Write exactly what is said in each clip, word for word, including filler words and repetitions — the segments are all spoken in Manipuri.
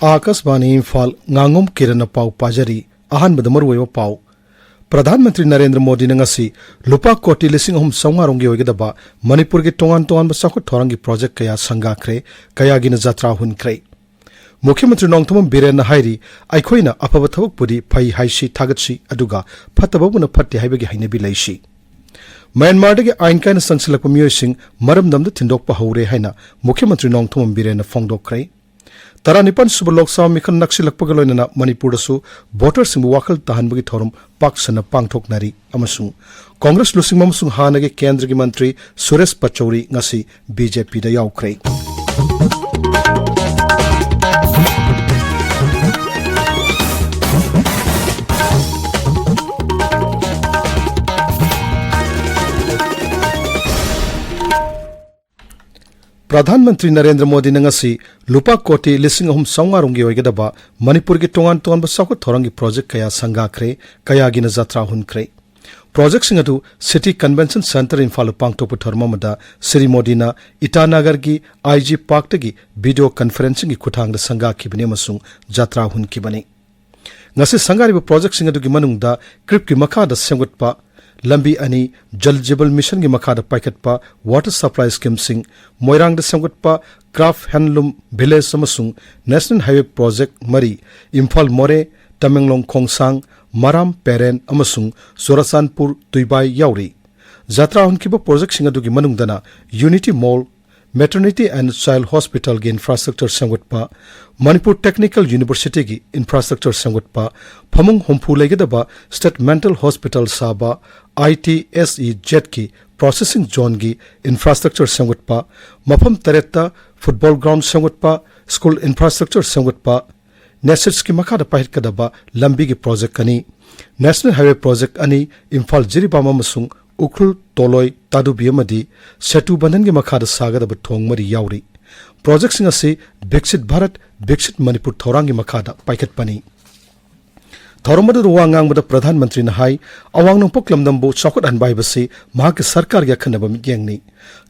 ꯑꯥꯀꯥꯁꯕꯥꯅꯤ ꯏꯝꯐꯥꯜ, ꯉꯥꯉꯣꯝ ꯀꯤꯔꯟꯅ ꯄꯥꯎ ꯄꯥꯖꯔꯤ꯫ ꯑꯍꯥꯟꯕꯗ ꯃꯔꯨꯑꯣꯏꯕ ꯄꯥꯎ꯫ ꯄ꯭ꯔꯙꯥꯟ ꯃꯟꯇ꯭ꯔꯤ ꯅꯔꯦꯟꯗ꯭ꯔ ꯃꯣꯗꯤꯅ ꯉꯁꯤ ꯂꯨꯄꯥ ꯀꯣꯇꯤ ꯂꯤꯁꯤꯡ ꯑꯍꯨꯝ ꯆꯥꯝꯃꯉꯥ ꯔꯣꯝꯒꯤ ꯑꯣꯏꯒꯗꯕ ꯃꯅꯤꯄꯨꯔꯒꯤ ꯇꯣꯉꯥꯟ ꯇꯣꯉꯥꯟꯕ ꯆꯥꯎꯈꯠ ꯊꯧꯔꯥꯡꯒꯤ ꯄ꯭ꯔꯣꯖꯦꯛ ꯀꯌꯥ ꯁꯪꯒꯥꯈ꯭ꯔꯦ, ꯀꯌꯥꯒꯤꯅ ꯖꯇ꯭ꯔꯥ ꯍꯨꯟꯈ꯭ꯔꯦ꯫ ꯃꯨꯈ꯭ꯌ ꯃꯟꯇ꯭ꯔꯤ ꯅꯣꯡꯊꯣꯝꯕꯝ ꯕꯤꯔꯦꯟꯅ ꯍꯥꯏꯔꯤ, ꯑꯩꯈꯣꯏꯅ ꯑꯐꯕ ꯊꯕꯛꯄꯨꯗꯤ ꯐꯩ ꯍꯥꯏꯁꯤ ꯊꯥꯒꯠꯁꯤ, ꯑꯗꯨꯒ ꯐꯠꯇꯕꯕꯨꯅ ꯐꯠꯇꯦ ꯍꯥꯏꯕꯒꯤ ꯍꯩꯅꯕꯤ ꯂꯩꯁꯤ꯫ ꯃ꯭ꯌꯥꯟꯃꯥꯔꯗꯒꯤ ꯑꯥꯏꯟ ꯀꯥꯏꯅ ꯆꯪꯁꯤꯜꯂꯛꯄ ꯃꯤꯑꯣꯏꯁꯤꯡ ꯃꯔꯝꯗꯝꯗ ꯊꯤꯟꯗꯣꯛꯄ ꯍꯧꯔꯦ ꯍꯥꯏꯅ ꯃꯨꯈ꯭ꯌ ꯃꯟꯇ꯭ꯔꯤ ꯅꯣꯡꯊꯣꯝꯕꯝ ꯕꯤꯔꯦꯟꯅ ꯐꯣꯡꯗꯣꯛꯈ꯭ꯔꯦ꯫ ꯇꯔꯥꯅꯤꯄꯥꯟ ꯁꯨꯕ ꯂꯣꯛ ꯁꯚꯥ ꯃꯤꯈꯜ ꯅꯛꯁꯤꯜꯂꯛꯄꯒ ꯂꯣꯏꯅꯅ ꯃꯅꯤꯄꯨꯔꯗꯁꯨ ꯚꯣꯇꯔꯁꯤꯡꯕꯨ ꯋꯥꯈꯜ ꯇꯥꯍꯟꯕꯒꯤ ꯊꯧꯔꯝ ꯄꯥꯛ ꯁꯟꯅ ꯄꯥꯡꯊꯣꯛꯅꯔꯤ ꯑꯃꯁꯨꯡ ꯀꯣꯡꯒ꯭ꯔꯦꯁ ꯂꯨꯆꯤꯡꯕ ꯑꯃꯁꯨꯡ ꯍꯥꯟꯅꯒꯤ ꯀꯦꯟꯗ꯭ꯔꯒꯤ ꯃꯟꯇ꯭ꯔꯤ ꯁꯨꯔꯦꯁ ꯄꯆꯧꯔꯤ ꯉꯁꯤ ꯕꯤ ꯖꯦ ꯄꯤꯗ ꯌꯥꯎꯈ꯭ꯔꯦ꯫ ꯄ꯭ꯔꯙꯥꯟ ꯃꯟꯇ꯭ꯔꯤ ꯅꯔꯦꯟꯗ꯭ꯔ ꯃꯣꯗꯤꯅ ꯉꯁꯤ ꯂꯨꯄꯥ ꯀꯣꯇꯤ ꯂꯤꯁꯤꯡ ꯑꯍꯨꯝ ꯆꯥꯝꯃꯉꯥ ꯔꯣꯝꯒꯤ ꯑꯣꯏꯒꯗꯕ ꯃꯅꯤꯄꯨꯔꯒꯤ ꯇꯣꯉꯥꯟ ꯇꯣꯉꯥꯟꯕ ꯆꯥꯎꯈꯠ ꯊꯧꯔꯥꯡꯒꯤ ꯄ꯭ꯔꯣꯖꯦꯛ ꯀꯌꯥ ꯁꯪꯒꯥꯈ꯭ꯔꯦ, ꯀꯌꯥꯒꯤꯅ ꯖꯇ꯭ꯔꯥ ꯍꯨꯟꯈ꯭ꯔꯦ꯫ ꯄ꯭ꯔꯣꯖꯦꯛꯁꯤꯡ ꯑꯗꯨ ꯁꯤꯇꯤ ꯀꯟꯚꯦꯟꯁꯟ ꯁꯦꯟꯇꯔ ꯏꯝꯐꯥꯜꯗ ꯄꯥꯡꯊꯣꯛꯄ ꯊꯧꯔꯝ ꯑꯃꯗ ꯁ꯭ꯔꯤ ꯃꯣꯗꯤꯅ ꯏꯇꯥꯅꯒꯔꯒꯤ ꯑꯥꯏ ꯖꯤ ꯄꯥꯔꯛꯇꯒꯤ ꯚꯤꯗꯤꯑꯣ ꯀꯟꯐꯔꯦꯟꯁꯤꯡꯒꯤ ꯈꯨꯠꯊꯥꯡꯗ ꯁꯪꯒꯥꯈꯤꯕꯅꯤ ꯑꯃꯁꯨꯡ ꯖꯇ꯭ꯔꯥ ꯍꯨꯟꯈꯤꯕꯅꯤ꯫ ꯉꯁꯤ ꯁꯪꯒꯥꯔꯤꯕ ꯄ꯭ꯔꯣꯖꯦꯛꯁꯤꯡ ꯑꯗꯨꯒꯤ ꯃꯅꯨꯡꯗ ꯀ꯭ꯔꯤꯞꯀꯤ ꯃꯈꯥꯗ ꯁꯦꯝꯒꯠꯄ ꯂꯝꯕꯤ ꯑꯅꯤ, ꯖꯜ ꯖꯤꯕꯟ ꯃꯤꯁꯟꯒꯤ ꯃꯈꯥꯗ ꯄꯥꯏꯈꯠꯄ ꯋꯥꯇꯔ ꯁꯄ꯭ꯂꯥꯏ ꯁ꯭ꯀꯤꯝꯁꯤꯡ, ꯃꯣꯏꯔꯥꯡꯗ ꯁꯦꯝꯒꯠꯄ ꯀ꯭ꯔꯥꯐ ꯍꯦꯟꯂꯨꯝ ꯚꯤꯂꯦꯖ ꯑꯃꯁꯨꯡ ꯅꯦꯁꯅꯦꯜ ꯍꯥꯏꯋꯦ ꯄ꯭ꯔꯣꯖꯦꯛ ꯃꯔꯤ, ꯏꯝꯐꯥꯜ ꯃꯣꯔꯦ, ꯇꯃꯦꯡꯂꯣꯡ ꯈꯣꯡꯁꯥꯡ, ꯃꯔꯥꯝ ꯄꯦꯔꯦꯟ ꯑꯃꯁꯨꯡ ꯆꯨꯔꯆꯥꯟꯄꯨꯔ ꯇꯨꯏꯕꯥꯏ ꯌꯥꯎꯔꯤ꯫ ꯖꯇ꯭ꯔꯥ ꯍꯨꯟꯈꯤꯕ ꯄ꯭ꯔꯣꯖꯦꯛꯁꯤꯡ ꯑꯗꯨꯒꯤ ꯃꯅꯨꯡꯗꯅ ꯌꯨꯅꯤꯇꯤ ꯃꯣꯜ, ꯃꯦꯇꯔꯅꯤꯇꯤ ꯑꯦꯟ ꯆꯥꯏꯜ ꯍꯣꯁꯄꯤꯇꯥꯜꯒꯤ ꯏꯟꯐ꯭ꯔꯥꯁ꯭ꯇ꯭ꯔꯛꯆꯔ ꯁꯦꯝꯒꯠꯄ, ꯃꯅꯤꯄꯨꯔ ꯇꯦꯛꯅꯤꯀꯦꯜ ꯌꯨꯅꯤꯚꯔꯁꯤꯇꯤꯒꯤ ꯏꯟꯐ꯭ꯔꯥꯁ꯭ꯇ꯭ꯔꯛꯆꯔ ꯁꯦꯝꯒꯠꯄ, ꯐꯃꯨꯡ ꯍꯨꯝꯐꯨ ꯂꯩꯒꯗꯕ ꯁ꯭ꯇꯦꯠ ꯃꯦꯟꯇꯦꯜ ꯍꯣꯁꯄꯤꯇꯥꯜ ꯁꯥꯕ, ꯑꯥꯏ ꯇꯤ ꯑꯦꯁ ꯏ ꯖꯦꯠꯀꯤ ꯄ꯭ꯔꯣꯁꯦꯁꯤꯡ ꯖꯣꯟꯒꯤ ꯏꯟꯐ꯭ꯔꯥꯁ꯭ꯇ꯭ꯔꯛꯆꯔ ꯁꯦꯝꯒꯠꯄ, ꯃꯐꯝ ꯇꯔꯦꯠꯇ ꯐꯨꯠꯕꯣꯜ ꯒ꯭ꯔꯥꯎꯟ ꯁꯦꯝꯒꯠꯄ, ꯁ꯭ꯀꯨꯜ ꯏꯟꯐ꯭ꯔꯥꯁ꯭ꯇ꯭ꯔꯛꯆꯔ ꯁꯦꯝꯒꯠꯄ, ꯅꯦꯁꯤꯠꯁꯀꯤ ꯃꯈꯥꯗ ꯄꯥꯏꯈꯠꯀꯗꯕ ꯂꯝꯕꯤꯒꯤ ꯄ꯭ꯔꯣꯖꯦꯛ ꯑꯅꯤ, ꯅꯦꯁꯅꯦꯜ ꯍꯥꯏꯋꯦ ꯄ꯭ꯔꯣꯖꯦꯛ ꯑꯅꯤ, ꯏꯝꯐꯥꯜ ꯖꯤꯔꯤꯕꯥꯝ ꯑꯃꯁꯨꯡ ꯎꯈ꯭ꯔꯨꯜ ꯇꯣꯂꯣꯏ ꯇꯥꯗꯨꯕꯤ ꯑꯃꯗꯤ ꯁꯦꯇꯨ ꯕꯟꯙꯟꯒꯤ ꯃꯈꯥꯗ ꯁꯥꯒꯗꯕ ꯊꯣꯡ ꯃꯔꯤ ꯌꯥꯎꯔꯤ꯫ ꯄ꯭ꯔꯣꯖꯦꯛꯁꯤꯡ ꯑꯁꯤ ꯕꯤꯛꯁꯤꯠ ꯚꯥꯔꯠ, ꯕꯤꯛꯁꯤꯠ ꯃꯅꯤꯄꯨꯔ ꯊꯧꯔꯥꯡꯒꯤ ꯃꯈꯥꯗ ꯄꯥꯏꯈꯠꯄꯅꯤ꯫ ꯊꯧꯔꯝ ꯑꯗꯨꯗ ꯋꯥ ꯉꯥꯡꯕꯗ ꯄ꯭ꯔꯙꯥꯟ ꯃꯟꯇ꯭ꯔꯤꯅ ꯍꯥꯏ, ꯑꯋꯥꯡ ꯅꯣꯡꯄꯣꯛ ꯂꯝꯗꯝꯕꯨ ꯆꯥꯎꯈꯠꯍꯟꯕ ꯍꯥꯏꯕꯁꯤ ꯃꯍꯥꯛꯀꯤ ꯁꯔꯀꯥꯔꯒꯤ ꯑꯈꯟꯅꯕ ꯃꯤꯠꯌꯦꯡꯅꯤ꯫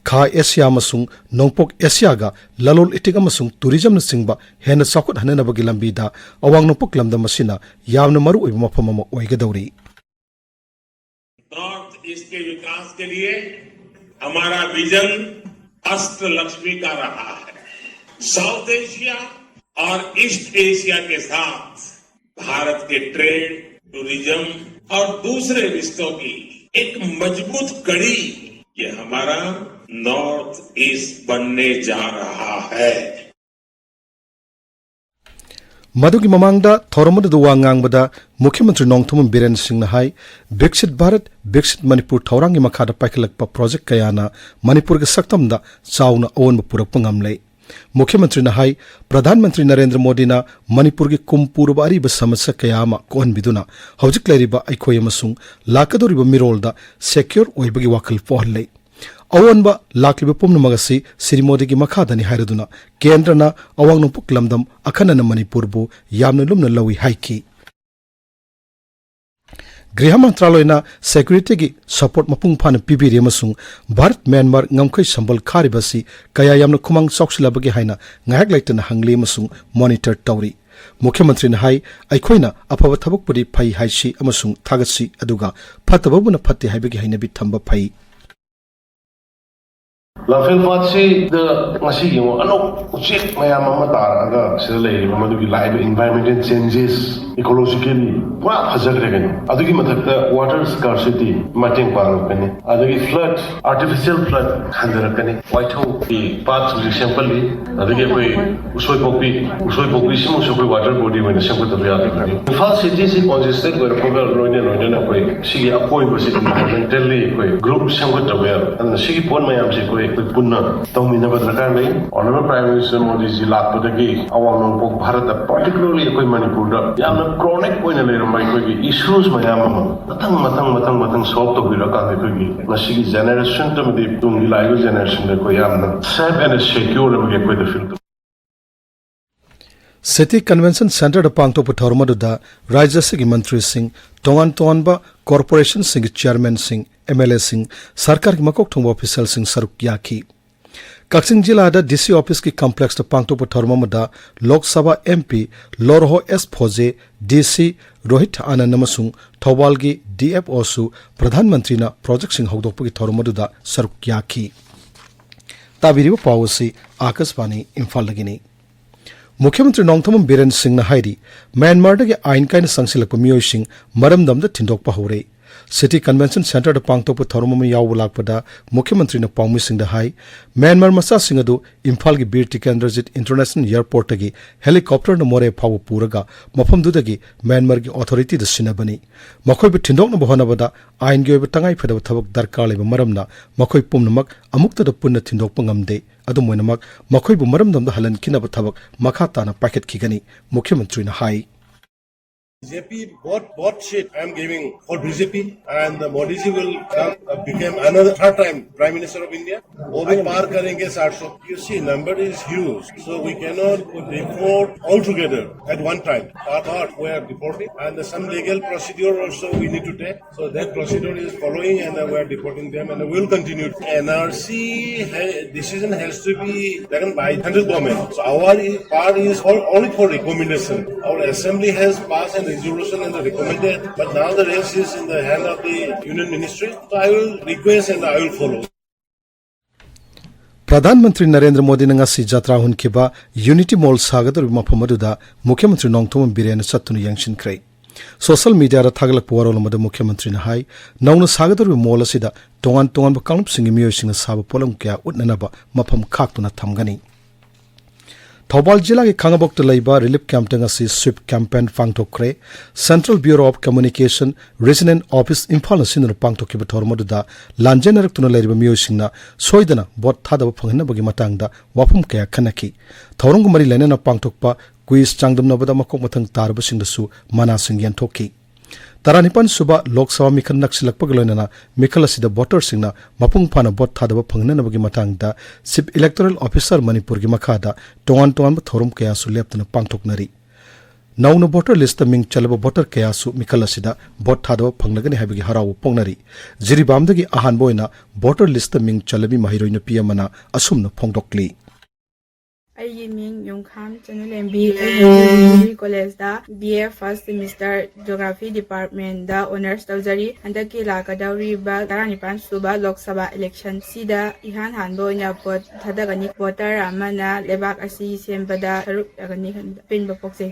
ꯈꯥ ꯑꯦꯁꯤꯌꯥ ꯑꯃꯁꯨꯡ ꯅꯣꯡꯄꯣꯛ ꯑꯦꯁꯤꯌꯥꯒ ꯂꯂꯣꯟ ꯏꯇꯤꯛ ꯑꯃꯁꯨꯡ ꯇꯨꯔꯤꯖꯝꯅꯆꯤꯡꯕ ꯍꯦꯟꯅ ꯆꯥꯎꯈꯠꯍꯟꯅꯅꯕꯒꯤ ꯂꯝꯕꯤꯗ ꯑꯋꯥꯡ ꯅꯣꯡꯄꯣꯛ ꯂꯝꯗꯝ ꯑꯁꯤꯅ ꯌꯥꯝꯅ ꯃꯔꯨꯑꯣꯏꯕ ꯃꯐꯝ ꯑꯃ ꯑꯣꯏꯒꯗꯧꯔꯤ꯫ नॉर्थ ईस्ट के विकास के लिए हमारा विजन अष्ट लक्ष्मी का रहा है। साउथ एशिया और ईस्ट एशिया के साथ भारत के ट्रेड, टूरिज्म और दूसरे रिश्तों की एक मजबूत कड़ी, ये हमारा नॉर्थ ईस्ट बनने जा रहा है। ꯃꯗꯨꯒꯤ ꯃꯃꯥꯡꯗ ꯊꯧꯔꯝ ꯑꯗꯨꯗ ꯋꯥ ꯉꯥꯡꯕꯗ ꯃꯨꯈ꯭ꯌ ꯃꯟꯇ꯭ꯔꯤ ꯅꯣꯡꯊꯣꯝꯕꯝ ꯕꯤꯔꯦꯟ ꯁꯤꯡꯅ ꯍꯥꯏ, ꯕꯤꯛꯁꯤꯠ ꯚꯥꯔꯠ, ꯕꯤꯛꯁꯤꯠ ꯃꯅꯤꯄꯨꯔ ꯊꯧꯔꯥꯡꯒꯤ ꯃꯈꯥꯗ ꯄꯥꯏꯈꯠꯂꯛꯄ ꯄ꯭ꯔꯣꯖꯦꯛ ꯀꯌꯥꯅ ꯃꯅꯤꯄꯨꯔꯒꯤ ꯁꯛꯇꯝꯗ ꯆꯥꯎꯅ ꯑꯑꯣꯟꯕ ꯄꯨꯔꯛꯄ ꯉꯝꯂꯦ꯫ ꯃꯨꯈ꯭ꯌ ꯃꯟꯇ꯭ꯔꯤꯅ ꯍꯥꯏ, ꯄ꯭ꯔꯙꯥꯟ ꯃꯟꯇ꯭ꯔꯤ ꯅꯔꯦꯟꯗ꯭ꯔ ꯃꯣꯗꯤꯅ ꯃꯅꯤꯄꯨꯔꯒꯤ ꯀꯨꯝ ꯄꯨꯔꯕ ꯑꯔꯤꯕ ꯁꯃꯁ꯭ꯌꯥ ꯀꯌꯥ ꯑꯃ ꯀꯣꯛꯍꯟꯕꯤꯗꯨꯅ ꯍꯧꯖꯤꯛ ꯂꯩꯔꯤꯕ ꯑꯩꯈꯣꯏ ꯑꯃꯁꯨꯡ ꯂꯥꯛꯀꯗꯧꯔꯤꯕ ꯃꯤꯔꯣꯜꯗ ꯁꯦꯀ꯭ꯌꯣꯔ ꯑꯣꯏꯕꯒꯤ ꯋꯥꯈꯜ ꯄꯣꯛꯍꯜꯂꯦ꯫ ꯑꯑꯣꯟꯕ ꯂꯥꯛꯂꯤꯕ ꯄꯨꯝꯅꯃꯛ ꯑꯁꯤ ꯁ꯭ꯔꯤ ꯃꯣꯗꯤꯒꯤ ꯃꯈꯥꯗꯅꯤ ꯍꯥꯏꯔꯗꯨꯅ ꯀꯦꯟꯗ꯭ꯔꯅ ꯑꯋꯥꯡ ꯅꯣꯡꯄꯣꯛ ꯂꯝꯗꯝ ꯑꯈꯟꯅꯅ ꯃꯅꯤꯄꯨꯔꯕꯨ ꯌꯥꯝꯅ ꯂꯨꯝꯅ ꯂꯧꯏ ꯍꯥꯏꯈꯤ꯫ ꯒ꯭ꯔꯤꯍ ꯃꯟꯇ꯭ꯔꯥꯂꯣꯏꯅ ꯁꯦꯀ꯭ꯌꯨꯔꯤꯇꯤꯒꯤ ꯁꯄꯣꯔꯠ ꯃꯄꯨꯡ ꯐꯥꯅ ꯄꯤꯕꯤꯔꯤ ꯑꯃꯁꯨꯡ ꯚꯥꯔꯠ ꯃ꯭ꯌꯥꯟꯃꯥꯔ ꯉꯝꯈꯩ ꯁꯝꯕꯜ ꯈꯥꯔꯤꯕ ꯑꯁꯤ ꯀꯌꯥ ꯌꯥꯝꯅ ꯈꯨꯃꯥꯡ ꯆꯥꯎꯁꯤꯜꯂꯕꯒꯦ ꯍꯥꯏꯅ ꯉꯥꯏꯍꯥꯛ ꯂꯩꯇꯅ ꯍꯪꯂꯤ ꯑꯃꯁꯨꯡ ꯃꯣꯅꯤꯇꯔ ꯇꯧꯔꯤ꯫ ꯃꯨꯈ꯭ꯌ ꯃꯟꯇ꯭ꯔꯤꯅ ꯍꯥꯏ, ꯑꯩꯈꯣꯏꯅ ꯑꯐꯕ ꯊꯕꯛꯄꯨꯗꯤ ꯐꯩ ꯍꯥꯏꯁꯤ ꯑꯃꯁꯨꯡ ꯊꯥꯒꯠꯁꯤ, ꯑꯗꯨꯒ ꯐꯠꯇꯕꯕꯨꯅ ꯐꯠꯇꯦ ꯍꯥꯏꯕꯒꯤ ꯍꯩꯅꯕꯤ ꯊꯝꯕ ꯐꯩ꯫ ꯂꯝꯐꯦꯜ ꯄꯥꯠꯁꯤꯗ ꯉꯁꯤ ꯌꯦꯡꯉꯨ, ꯑꯅꯧ ꯎꯆꯦꯛ ꯃꯌꯥꯝ ꯑꯃ ꯇꯥꯔꯛꯑꯒ ꯁꯤꯗ ꯂꯩꯔꯤꯕ ꯃꯗꯨꯒꯤ ꯂꯥꯛꯏꯕ environmental changes, ecologically ꯄꯨꯔꯥ ꯐꯖꯈ꯭ꯔꯦ ꯀꯩꯅꯣ꯫ ꯑꯗꯨꯒꯤ ꯃꯊꯛꯇ water scarcity ꯃꯇꯦꯡ ꯄꯥꯡꯉꯛꯀꯅꯤ, ꯑꯗꯒꯤ flood, artificial flood ꯍꯟꯊꯔꯛꯀꯅꯤ꯫ ꯋꯥꯏꯊꯧꯒꯤ ꯄꯥꯠ ꯍꯧꯖꯤꯛ ꯁꯦꯝꯒꯠꯂꯤ, ꯑꯗꯒꯤ ꯑꯩꯈꯣꯏ ꯎꯁꯣꯏ ꯄꯣꯛꯄꯤ, ꯎꯁꯣꯏ ꯄꯣꯛꯄꯤꯁꯤꯃꯁꯨ ꯑꯩꯈꯣꯏ water body ꯑꯣꯏꯅ ꯁꯦꯝꯒꯠꯇꯕ ꯌꯥꯗꯕꯅꯤ꯫ ꯏꯝꯐꯥꯜ ꯁꯤꯇꯤꯁꯤ congested ꯑꯣꯏꯔꯛꯄꯒ ꯂꯣꯏꯅ ꯂꯣꯏꯅꯅ ꯑꯩꯈꯣꯏ ꯁꯤꯒꯤ ꯑꯀꯣꯏꯕꯁꯤ environmentally ꯑꯩꯈꯣꯏ group ꯁꯦꯝꯒꯠꯇꯕ ꯌꯥꯔꯣꯏ꯫ ꯑꯗꯨꯅ ꯁꯤꯒꯤ ꯄꯣꯠ ꯃꯌꯥꯝꯁꯦ ꯑꯩꯈꯣꯏ, ꯑꯩꯈꯣꯏ ꯄꯨꯟꯅ ꯇꯧꯃꯤꯟꯅꯕ ꯗꯔꯀꯥꯔ ꯂꯩ꯫ Honourable Prime Minister ꯃꯣꯗꯤꯖꯤ ꯂꯥꯛꯄꯗꯒꯤ ꯑꯋꯥꯡ ꯅꯣꯡꯄꯣꯛ ꯚꯥꯔꯠꯇ, particularly ꯑꯩꯈꯣꯏ ꯃꯅꯤꯄꯨꯔꯗ ꯌꯥꯝꯅ chronic ꯑꯣꯏꯅ ꯂꯩꯔꯝꯕ ꯑꯩꯈꯣꯏꯒꯤ issues ꯃꯌꯥꯝ ꯑꯃ ꯃꯊꯪ ꯃꯊꯪ ꯃꯊꯪ ꯃꯊꯪ solve ꯇꯧꯕꯤꯔꯀꯥꯟꯗ ꯑꯩꯈꯣꯏꯒꯤ ꯉꯁꯤꯒꯤ generation ꯑꯃꯗꯤ ꯇꯨꯡꯒꯤ ꯂꯥꯛꯏꯕ generation ꯗ ꯑꯩꯈꯣꯏ ꯌꯥꯝꯅ safe and secure ꯑꯃꯒꯤ ꯑꯩꯈꯣꯏꯗ feel ꯇꯧ꯫ City Convention Centreꯗ ꯄꯥꯡꯊꯣꯛꯄ ꯊꯧꯔꯝ ꯑꯗꯨꯗ ꯔꯥꯖ꯭ꯌ ꯑꯁꯤꯒꯤ ꯃꯟꯇ꯭ꯔꯤꯁꯤꯡ, ꯇꯣꯉꯥꯟ ꯇꯣꯉꯥꯟꯕ ꯀꯣꯔꯄꯣꯔꯦꯁꯟꯁꯤꯡꯒꯤ ꯆꯤꯌꯔꯃꯦꯟꯁꯤꯡ, ꯑꯦꯝ ꯑꯦꯜ ꯑꯦꯁꯤꯡ, ꯁꯔꯀꯥꯔꯒꯤ ꯃꯀꯣꯛ ꯊꯣꯡꯕ ꯑꯣꯐꯤꯁꯤꯌꯦꯜꯁꯤꯡ ꯁꯔꯨꯛ ꯌꯥꯈꯤ꯫ ꯀꯛꯆꯤꯡ ꯖꯤꯂꯥꯗ ꯗꯤ ꯁꯤ ꯑꯣꯐꯤꯁꯀꯤ ꯀꯝꯄ꯭ꯂꯦꯛꯁꯇ ꯄꯥꯡꯊꯣꯛꯄ ꯊꯧꯔꯝ ꯑꯃꯗ ꯂꯣꯛ ꯁꯚꯥ ꯑꯦꯝ ꯄꯤ ꯂꯣꯔꯍꯣ ꯑꯦꯁ ꯐꯣꯖꯦ, ꯗꯤ ꯁꯤ ꯔꯣꯍꯤꯠ ꯑꯥꯅꯟꯗ ꯑꯃꯁꯨꯡ ꯊꯧꯕꯥꯜꯒꯤ ꯗꯤ ꯑꯦꯐ ꯑꯣꯁꯨ ꯄ꯭ꯔꯙꯥꯟ ꯃꯟꯇ꯭ꯔꯤꯅ ꯄ꯭ꯔꯣꯖꯦꯛꯁꯤꯡ ꯍꯧꯗꯣꯛꯄꯒꯤ ꯊꯧꯔꯝ ꯑꯗꯨꯗ ꯁꯔꯨꯛ ꯌꯥꯈꯤ꯫ ꯇꯥꯕꯤꯔꯤꯕ ꯄꯥꯎ ꯑꯁꯤ ꯑꯥꯀꯥꯁꯕꯥꯅꯤ ꯏꯝꯐꯥꯜꯗꯒꯤꯅꯤ꯫ ꯃꯨꯈ꯭ꯌ ꯃꯟꯇ꯭ꯔꯤ ꯅꯣꯡꯊꯣꯝꯕꯝ ꯕꯤꯔꯦꯟ ꯁꯤꯡꯅ ꯍꯥꯏꯔꯤ, ꯃ꯭ꯌꯥꯟꯃꯥꯔꯗꯒꯤ ꯑꯥꯏꯟ ꯀꯥꯏꯅ ꯆꯪꯁꯤꯜꯂꯛꯄ ꯃꯤꯑꯣꯏꯁꯤꯡ ꯃꯔꯝꯗꯝꯗ ꯊꯤꯟꯗꯣꯛꯄ ꯍꯧꯔꯦ꯫ ꯁꯤꯇꯤ ꯀꯟꯚꯦꯟꯁꯟ ꯁꯦꯟꯇꯔꯗ ꯄꯥꯡꯊꯣꯛꯄ ꯊꯧꯔꯝ ꯑꯃ ꯌꯥꯎꯕ ꯂꯥꯛꯄꯗ ꯃꯨꯈ꯭ꯌ ꯃꯟꯇ꯭ꯔꯤꯅ ꯄꯥꯎꯃꯤꯁꯤꯡꯗ ꯍꯥꯏ, ꯃ꯭ꯌꯥꯟꯃꯥꯔ ꯃꯆꯥꯁꯤꯡ ꯑꯗꯨ ꯏꯝꯐꯥꯜꯒꯤ ꯕꯤꯔ ꯇꯤꯀꯦꯟꯗ꯭ꯔꯖꯤꯠ ꯏꯟꯇꯔꯅꯦꯁꯅꯦꯜ ꯑꯦꯌꯔꯄꯣꯔꯠꯇꯒꯤ ꯍꯦꯂꯤꯀꯣꯞꯇꯔꯅ ꯃꯣꯔꯦ ꯐꯥꯎꯕ ꯄꯨꯔꯒ ꯃꯐꯝꯗꯨꯗꯒꯤ ꯃ꯭ꯌꯥꯟꯃꯥꯔꯒꯤ ꯑꯣꯊꯣꯔꯤꯇꯤꯗ ꯁꯤꯟꯅꯕꯅꯤ꯫ ꯃꯈꯣꯏꯕꯨ ꯊꯤꯟꯗꯣꯛꯅꯕ ꯍꯣꯠꯅꯕꯗ ꯑꯥꯏꯟꯒꯤ ꯑꯣꯏꯕ ꯇꯉꯥꯏ ꯐꯗꯕ ꯊꯕꯛ ꯗꯔꯀꯥꯔ ꯂꯩꯕ ꯃꯔꯝꯅ ꯃꯈꯣꯏ ꯄꯨꯝꯅꯃꯛ ꯑꯃꯨꯛꯇꯗ ꯄꯨꯟꯅ ꯊꯤꯟꯗꯣꯛꯄ ꯉꯝꯗꯦ꯫ ꯑꯗꯨꯝ ꯑꯣꯏꯅꯃꯛ, ꯃꯈꯣꯏꯕꯨ ꯃꯔꯝꯗꯝꯗ ꯍꯜꯍꯟꯈꯤꯅꯕ ꯊꯕꯛ ꯃꯈꯥ ꯇꯥꯅ ꯄꯥꯏꯈꯠꯈꯤꯒꯅꯤ, ꯃꯨꯈ꯭ꯌ ꯃꯟꯇ꯭ꯔꯤꯅ ꯍꯥꯏ꯫ B J P, both, both seat I am giving for B J P, and the Modi ji will come, uh, become another third time Prime Minister of India. वो भी पार करेंगे सात सौ। You see, number is huge, so we cannot deport altogether at one time. Part part we are deporting, and some legal procedure also we need to take. So that procedure is following, and uh, we are deporting them, and we will continue. N R C ha- decision has to be taken by central government. So our part is all, only for recommendation. Our assembly has passed a resolution and recommended, but now the rest is in the hand of the union ministry. So I will request and I will follow. Pradhan Mantri Narendra ꯃꯣꯗꯤꯅ ꯉꯁꯤ ꯖꯇ꯭ꯔꯥ ꯍꯨꯟꯈꯤꯕ ꯌꯨꯅꯤꯇꯤ ꯃꯣꯜ ꯁꯥꯒꯗꯧꯔꯤꯕ ꯃꯐꯝ ꯑꯗꯨꯗ ꯃꯨꯈ꯭ꯌ ꯃꯟꯇ꯭ꯔꯤ ꯅꯣꯡꯊꯣꯝꯕꯝ ꯕꯤꯔꯦꯟꯅ ꯆꯠꯇꯨꯅ ꯌꯦꯡꯁꯤꯟꯈ꯭ꯔꯦ꯫ ꯁꯣꯁꯤꯌꯦꯜ ꯃꯤꯗꯤꯌꯥꯗ ꯊꯥꯒꯠꯂꯛꯄ ꯋꯥꯔꯣꯜ ꯑꯃꯗ ꯃꯨꯈ꯭ꯌ ꯃꯟꯇ꯭ꯔꯤꯅ ꯍꯥꯏ, ꯅꯧꯅ ꯁꯥꯒꯗꯧꯔꯤꯕ ꯃꯣꯜ ꯑꯁꯤꯗ ꯇꯣꯉꯥꯟ ꯇꯣꯉꯥꯟꯕ ꯀꯥꯡꯂꯨꯞꯁꯤꯡꯒꯤ ꯃꯤꯑꯣꯏꯁꯤꯡꯅ ꯁꯥꯕ ꯄꯣꯠꯂꯝ ꯀꯌꯥ ꯎꯠꯅꯅꯕ ꯃꯐꯝ ꯈꯥꯛꯇꯨꯅ ꯊꯝꯒꯅꯤ꯫ ꯊꯧꯕꯥꯜ ꯖꯤꯂꯥꯒꯤ ꯈꯥꯉꯕꯣꯛꯇ ꯂꯩꯕ ꯔꯤꯂꯤꯐ ꯀꯦꯝꯞꯇ ꯉꯁꯤ ꯁ꯭ꯋꯤꯞ ꯀꯦꯝꯄꯦꯟ ꯄꯥꯡꯊꯣꯛꯈ꯭ꯔꯦ꯫ Central bureau of communication regional office ꯏꯝꯐꯥꯜꯅ ꯁꯤꯟꯗꯨꯅ ꯄꯥꯡꯊꯣꯛꯈꯤꯕ ꯊꯧꯔꯝ ꯑꯗꯨꯗ ꯂꯥꯟꯖꯦꯟꯅꯔꯛꯇꯨꯅ ꯂꯩꯔꯤꯕ ꯃꯤꯑꯣꯏꯁꯤꯡꯅ ꯁꯣꯏꯗꯅ ꯚꯣꯠ ꯊꯥꯗꯕ ꯐꯪꯍꯟꯅꯕꯒꯤ ꯃꯇꯥꯡꯗ ꯋꯥꯐꯝ ꯀꯌꯥ ꯈꯟꯅꯈꯤ꯫ ꯊꯧꯔꯝꯒ ꯃꯔꯤ ꯂꯩꯅꯅ ꯄꯥꯡꯊꯣꯛꯄ ꯀ꯭ꯋꯤꯖ ꯆꯥꯡꯗꯝꯅꯕꯗ ꯃꯀꯣꯛ ꯃꯊꯪ ꯇꯥꯔꯕꯁꯤꯡꯗꯁꯨ ꯃꯅꯥꯁꯤꯡ ꯌꯦꯟꯊꯣꯛꯈꯤ꯫ ꯇꯔꯥꯅꯤꯄꯥꯟ ꯁꯨꯕ ꯂꯣꯛ ꯁꯚꯥ ꯃꯤꯈꯜ ꯅꯛꯁꯤꯜꯂꯛꯄꯒ ꯂꯣꯏꯅꯅ ꯃꯤꯈꯜ ꯑꯁꯤꯗ ꯚꯣꯇꯔꯁꯤꯡꯅ ꯃꯄꯨꯡ ꯐꯥꯅ ꯚꯣꯠ ꯊꯥꯗꯕ ꯐꯪꯅꯅꯕꯒꯤ ꯃꯇꯥꯡꯗ ꯆꯤꯐ ꯏꯂꯦꯛꯇꯣꯔꯦꯜ ꯑꯣꯐꯤꯁꯥꯔ ꯃꯅꯤꯄꯨꯔꯒꯤ ꯃꯈꯥꯗ ꯇꯣꯉꯥꯟ ꯇꯣꯉꯥꯟꯕ ꯊꯧꯔꯝ ꯀꯌꯥꯁꯨ ꯂꯦꯞꯇꯅ ꯄꯥꯡꯊꯣꯛꯅꯔꯤ꯫ ꯅꯧꯅ ꯚꯣꯇꯔ ꯂꯤꯁꯇ ꯃꯤꯡ ꯆꯜꯂꯕ ꯚꯣꯇꯔ ꯀꯌꯥꯁꯨ ꯃꯤꯈꯜ ꯑꯁꯤꯗ ꯚꯣꯠ ꯊꯥꯗꯕ ꯐꯪꯂꯒꯅꯤ ꯍꯥꯏꯕꯒꯤ ꯍꯔꯥꯎꯕ ꯐꯣꯡꯅꯔꯤ꯫ ꯖꯤꯔꯤꯕꯥꯝꯗꯒꯤ ꯑꯍꯥꯟꯕ ꯑꯣꯏꯅ ꯚꯣꯇꯔ ꯂꯤꯁꯇ ꯃꯤꯡ ꯆꯜꯂꯕꯤ ꯃꯍꯩꯔꯣꯏ ꯅꯨꯄꯤ ꯑꯃꯅ ꯑꯁꯨꯝꯅ ꯐꯣꯡꯗꯣꯛꯂꯤ꯫ ꯑꯩꯒꯤ ꯃꯤꯡ ꯌꯣꯡꯈꯥꯝ ꯆꯅꯨꯂꯦꯝꯕꯤ꯫ ꯑꯩ ꯍꯧꯖꯤꯛ ꯗꯤꯒ꯭ꯔꯤ ꯀꯣꯂꯦꯖꯇ B A first semester geography ꯗꯤꯄꯥꯔꯠꯃꯦꯟꯗ ꯑꯣꯅꯔꯁ ꯇꯧꯖꯔꯤ꯫ ꯍꯟꯗꯛꯀꯤ ꯂꯥꯛꯀꯗꯧꯔꯤꯕ ꯇꯔꯥꯅꯤꯄꯥꯟ ꯁꯨꯕ ꯂꯣꯛ ꯁꯚꯥ ꯏꯂꯦꯛꯁꯟꯁꯤꯗ ꯏꯍꯥꯟ ꯍꯥꯟꯕ ꯑꯣꯏꯅ ꯚꯣꯠ ꯊꯥꯗꯒꯅꯤ꯫ ꯚꯣꯇꯔ ꯑꯃꯅ ꯂꯩꯕꯥꯛ ꯑꯁꯤ ꯁꯦꯝꯕꯗ ꯁꯔꯨꯛ ꯌꯥꯒꯅꯤ ꯈꯟꯕꯗ ꯑꯄꯦꯟꯕ ꯄꯣꯛꯆꯩ꯫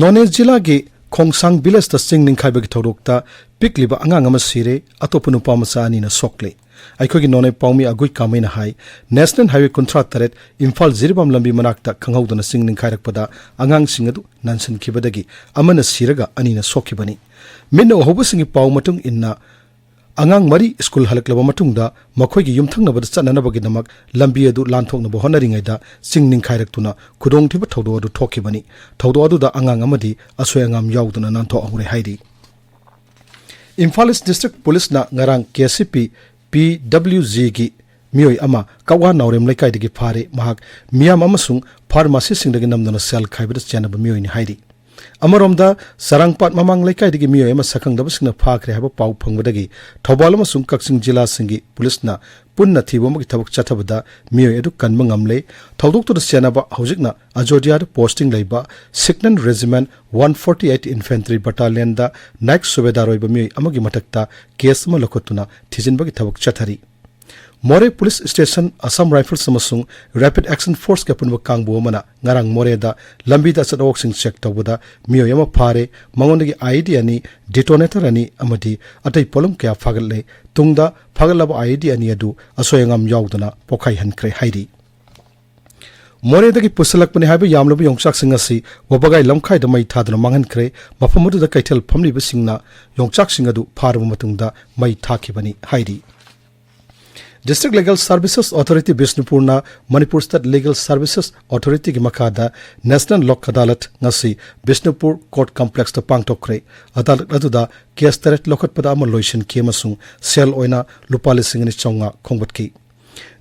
ꯅꯣꯅꯦ ꯖꯤꯂꯥꯒꯤ ꯈꯣꯡꯁꯥꯡ ꯚꯤꯂꯦꯖꯇ ꯆꯤꯡ ꯅꯤꯡꯈꯥꯏꯕꯒꯤ ꯊꯧꯗꯣꯛꯇ ꯄꯤꯛꯂꯤꯕ ꯑꯉꯥꯡ ꯑꯃ ꯁꯤꯔꯦ, ꯑꯇꯣꯞꯄ ꯅꯨꯄꯥ ꯃꯆꯥ ꯑꯅꯤꯅ ꯁꯣꯛꯂꯦ꯫ ꯑꯩꯈꯣꯏꯒꯤ ꯅꯣꯅꯦ ꯄꯥꯎꯃꯤ ꯑꯒꯨꯏ ꯀꯥꯃꯩꯅ ꯍꯥꯏ, ꯅꯦꯁꯅꯦꯜ ꯍꯥꯏꯋꯦ ꯀꯨꯟꯊ꯭ꯔꯥ ꯇꯔꯦꯠ ꯏꯝꯐꯥꯜ ꯖꯤꯔꯤꯕꯥꯝ ꯂꯝꯕꯤ ꯃꯅꯥꯛꯇ ꯈꯪꯍꯧꯗꯅ ꯆꯤꯡ ꯅꯤꯡꯈꯥꯏꯔꯛꯄꯗ ꯑꯉꯥꯡꯁꯤꯡ ꯑꯗꯨ ꯅꯟꯁꯤꯟꯈꯤꯕꯗꯒꯤ ꯑꯃꯅ ꯁꯤꯔꯒ ꯑꯅꯤꯅ ꯁꯣꯛꯈꯤꯕꯅꯤ꯫ ꯃꯤꯠꯅ ꯎꯍꯧꯕꯁꯤꯡꯒꯤ ꯄꯥꯎ ꯃꯇꯨꯡ ꯏꯟꯅ, ꯑꯉꯥꯡ ꯃꯔꯤ ꯁ꯭ꯀꯨꯜ ꯍꯜꯂꯛꯂꯕ ꯃꯇꯨꯡꯗ ꯃꯈꯣꯏꯒꯤ ꯌꯨꯝꯊꯪꯅꯕꯗ ꯆꯠꯅꯅꯕꯒꯤꯗꯃꯛ ꯂꯝꯕꯤ ꯑꯗꯨ ꯂꯥꯟꯊꯣꯛꯅꯕ ꯍꯣꯠꯅꯔꯤꯉꯩꯗ ꯆꯤꯡ ꯅꯤꯡꯈꯥꯏꯔꯛꯇꯨꯅ ꯈꯨꯗꯣꯡꯊꯤꯕ ꯊꯧꯗꯣꯛ ꯑꯗꯨ ꯊꯣꯛꯈꯤꯕꯅꯤ꯫ ꯊꯧꯗꯣꯛ ꯑꯗꯨꯗ ꯑꯉꯥꯡ ꯑꯃꯗꯤ ꯑꯁꯣꯏ ꯑꯉꯥꯝ ꯌꯥꯎꯗꯅ ꯅꯥꯟꯊꯣꯛꯍꯧꯔꯦ ꯍꯥꯏꯔꯤ꯫ ꯏꯝꯐꯥꯜ ꯏꯁ ꯗꯤꯁꯇ꯭ꯔꯤꯛ ꯄꯨꯂꯤꯁꯅ ꯉꯔꯥꯡ ꯀꯦ ꯁꯤ ꯄꯤ ꯄꯤ ꯗꯕ꯭ꯂꯤꯎ ꯖꯤꯒꯤ ꯃꯤꯑꯣꯏ ꯑꯃ ꯀꯛꯋꯥ ꯅꯥꯎꯔꯦꯝ ꯂꯩꯀꯥꯏꯗꯒꯤ ꯐꯥꯔꯦ꯫ ꯃꯍꯥꯛ ꯃꯤꯌꯥꯝ ꯑꯃꯁꯨꯡ ꯐꯥꯔꯃꯥꯁꯤꯁꯤꯡꯗꯒꯤ ꯅꯝꯗꯨꯅ ꯁꯦꯜ ꯈꯥꯏꯕꯗ ꯆꯦꯟꯅꯕ ꯃꯤꯑꯣꯏꯅꯤ ꯍꯥꯏꯔꯤ꯫ ꯑꯃꯔꯣꯝꯗ, ꯆꯔꯥꯡꯄꯥꯠ ꯃꯃꯥꯡ ꯂꯩꯀꯥꯏꯗꯒꯤ ꯃꯤꯑꯣꯏ ꯑꯃ ꯁꯛꯈꯪꯗꯕꯁꯤꯡꯅ ꯐꯥꯈ꯭ꯔꯦ ꯍꯥꯏꯕ ꯄꯥꯎ ꯐꯪꯕꯗꯒꯤ ꯊꯧꯕꯥꯜ ꯑꯃꯁꯨꯡ ꯀꯛꯆꯤꯡ ꯖꯤꯂꯥꯁꯤꯡꯒꯤ ꯄꯨꯂꯤꯁꯅ ꯄꯨꯟꯅ ꯊꯤꯕ ꯑꯃꯒꯤ ꯊꯕꯛ ꯆꯠꯊꯕꯗ ꯃꯤꯑꯣꯏ ꯑꯗꯨ ꯀꯟꯕ ꯉꯝꯂꯦ꯫ ꯊꯧꯗꯣꯛꯇꯨꯗ ꯆꯦꯟꯅꯕ ꯍꯧꯖꯤꯛꯅ ꯑꯖꯣꯙꯤꯌꯥꯗ ꯄꯣꯁꯇꯤꯡ ꯂꯩꯕ ꯁꯤꯛꯅꯟ regiment one forty eight infantry ꯕꯇꯥꯂꯤꯌꯟꯗ ꯅꯥꯏꯛ ꯁꯨꯕꯦꯗꯥꯔ ꯑꯣꯏꯕ ꯃꯤꯑꯣꯏ ꯑꯃꯒꯤ ꯃꯊꯛꯇ ꯀꯦꯁ ꯑꯃ ꯂꯧꯈꯠꯇꯨꯅ ꯊꯤꯖꯤꯟꯕꯒꯤ ꯊꯕꯛ ꯆꯠꯊꯔꯤ꯫ ꯃꯣꯔꯦ ꯄꯨꯂꯤꯁ ꯁ꯭ꯇꯦꯁꯟ, ꯑꯁꯥꯝ ꯔꯥꯏꯐꯜꯁ ꯑꯃꯁꯨꯡ ꯔꯦꯄꯤꯗ ꯑꯦꯛꯁꯟ ꯐꯣꯔꯁꯀꯤ ꯑꯄꯨꯟꯕ ꯀꯥꯡꯕꯨ ꯑꯃꯅ ꯉꯔꯥꯡ ꯃꯣꯔꯦꯗ ꯂꯝꯕꯤꯗ ꯑꯆꯠ ꯑꯋꯣꯛꯁꯤꯡ ꯆꯦꯛ ꯇꯧꯕꯗ ꯃꯤꯑꯣꯏ ꯑꯃ ꯐꯥꯔꯦ꯫ ꯃꯉꯣꯟꯗꯒꯤ ꯑꯥꯏ ꯏ ꯗꯤ ꯑꯅꯤ, ꯗꯤꯇꯣꯅꯦꯇꯔ ꯑꯅꯤ ꯑꯃꯗꯤ ꯑꯇꯩ ꯄꯣꯠꯂꯝ ꯀꯌꯥ ꯐꯥꯒꯠꯂꯦ꯫ ꯇꯨꯡꯗ ꯐꯥꯒꯠꯂꯕ ꯑꯥꯏ ꯏ ꯗꯤ ꯑꯅꯤ ꯑꯗꯨ ꯑꯁꯣꯏ ꯑꯉꯥꯝ ꯌꯥꯎꯗꯅ ꯄꯣꯈꯥꯏꯍꯟꯈ꯭ꯔꯦ ꯍꯥꯏꯔꯤ꯫ ꯃꯣꯔꯦꯗꯒꯤ ꯄꯨꯁꯤꯜꯂꯛꯄꯅꯤ ꯍꯥꯏꯕ ꯌꯥꯝꯂꯕ ꯌꯣꯡꯆꯥꯛꯁꯤꯡ ꯑꯁꯤ ꯋꯥꯕꯒꯥꯏ ꯂꯝꯈꯥꯏꯗ ꯃꯩ ꯊꯥꯗꯨꯅ ꯃꯥꯡꯍꯟꯈ꯭ꯔꯦ꯫ ꯃꯐꯝ ꯑꯗꯨꯗ ꯀꯩꯊꯦꯜ ꯐꯝꯂꯤꯕꯁꯤꯡꯅ ꯌꯣꯡꯆꯥꯛꯁꯤꯡ ꯑꯗꯨ ꯐꯥꯔꯕ ꯃꯇꯨꯡꯗ ꯃꯩ ꯊꯥꯈꯤꯕꯅꯤ ꯍꯥꯏꯔꯤ꯫ District Legal Services Authority ꯕꯤꯁꯅꯨꯄꯨꯔꯅ Manipur State Legal Services Authorityꯒꯤ ꯃꯈꯥꯗ National Lok Adalat ꯉꯁꯤ ꯕꯤꯁꯅꯨꯄꯨꯔ Court Complexꯇ ꯄꯥꯡꯊꯣꯛꯈ꯭ꯔꯦ꯫ ꯑꯗꯥꯂꯠ ꯑꯗꯨꯗ ꯀꯦꯁ ꯇꯔꯦꯠ ꯂꯧꯈꯠꯄꯗ ꯑꯃ ꯂꯣꯏꯁꯤꯟꯈꯤ ꯑꯃꯁꯨꯡ ꯁꯦꯜ ꯑꯣꯏꯅ ꯂꯨꯄꯥ ꯂꯤꯁꯤꯡ ꯑꯅꯤ ꯆꯥꯝꯃꯉꯥ ꯈꯣꯝꯒꯠꯈꯤ꯫